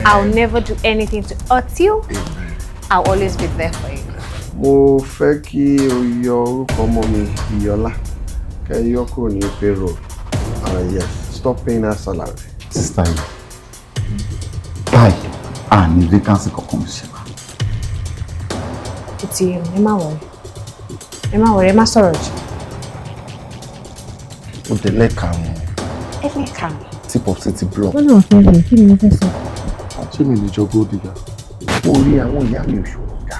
I'll never do anything to hurt you. I'll always be there for you. Mo fẹ́ kí o yọ orúkọ ọmọ mi Iyọlá kẹ́ ẹ yọ kúrò ní payroll. Yes, stop paying her salary. Sister yìí, báyìí a ní vacancy kankan ṣe wa. Ó ti yé mi, ẹ má worry. Ẹ má worry, ẹ má sọ̀rọ̀ jù. Ó délé karùn-ún. Ẹ lè kà mí. Tí popsi ti block. Wọ́n náà fẹ́ rí, kí ni mo fẹ́ sọ? Ṣé mi lè jọ gold digger? Orí àwọn ìyá mi ò ṣòro dá.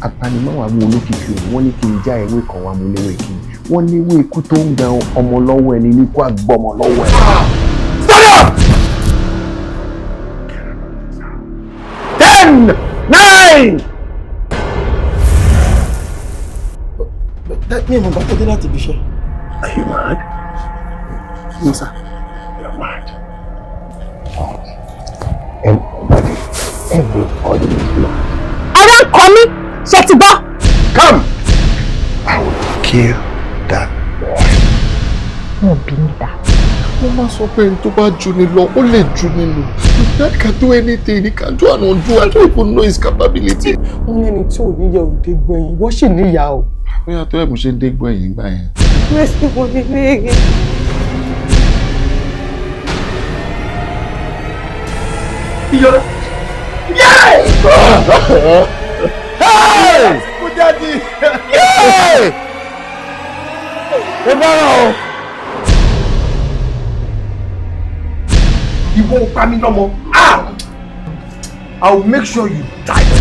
Apanimọ́wàá mú olókìkí òun, wọ́n ní kí n já ewé kan wá mú léwé kí n. Wọ́n léwé ikú tó ń gan ọmọ lọ́wọ́ ẹni ní kó àgbọ̀mọ lọ́wọ́ ẹ. Stand up! 10, 9. Mi ò mọ̀ bá tó dé láti ibi iṣẹ́. Are you mad? No, sir. You're mad. Oh. Everybody, everybody is mad. Ara ń kọ mí, ṣe ti gbọ́? Come! I will kill that boy. Wọn ò bí mi dá. Wọ́n máa sọ pé ẹni tó bá ju ni lọ, ó lè ju ni lọ. That can do anything, he can do and undo. I don't even know his capability. Wọ́n lẹ́ni tí ò níyà ò dé gbẹ̀yìn, wọ́n sì níyà o. Bóyá tó ẹ̀mú ṣe ń dé gbẹ̀yìn gbà yẹn. Mercy mo ní léèrè. Iyọlá. Yeah! Hey! Kú daddy. Yeah! Ẹ bára o. Ìwọ pa mí lọ́mọ. Ah! I will make sure you die.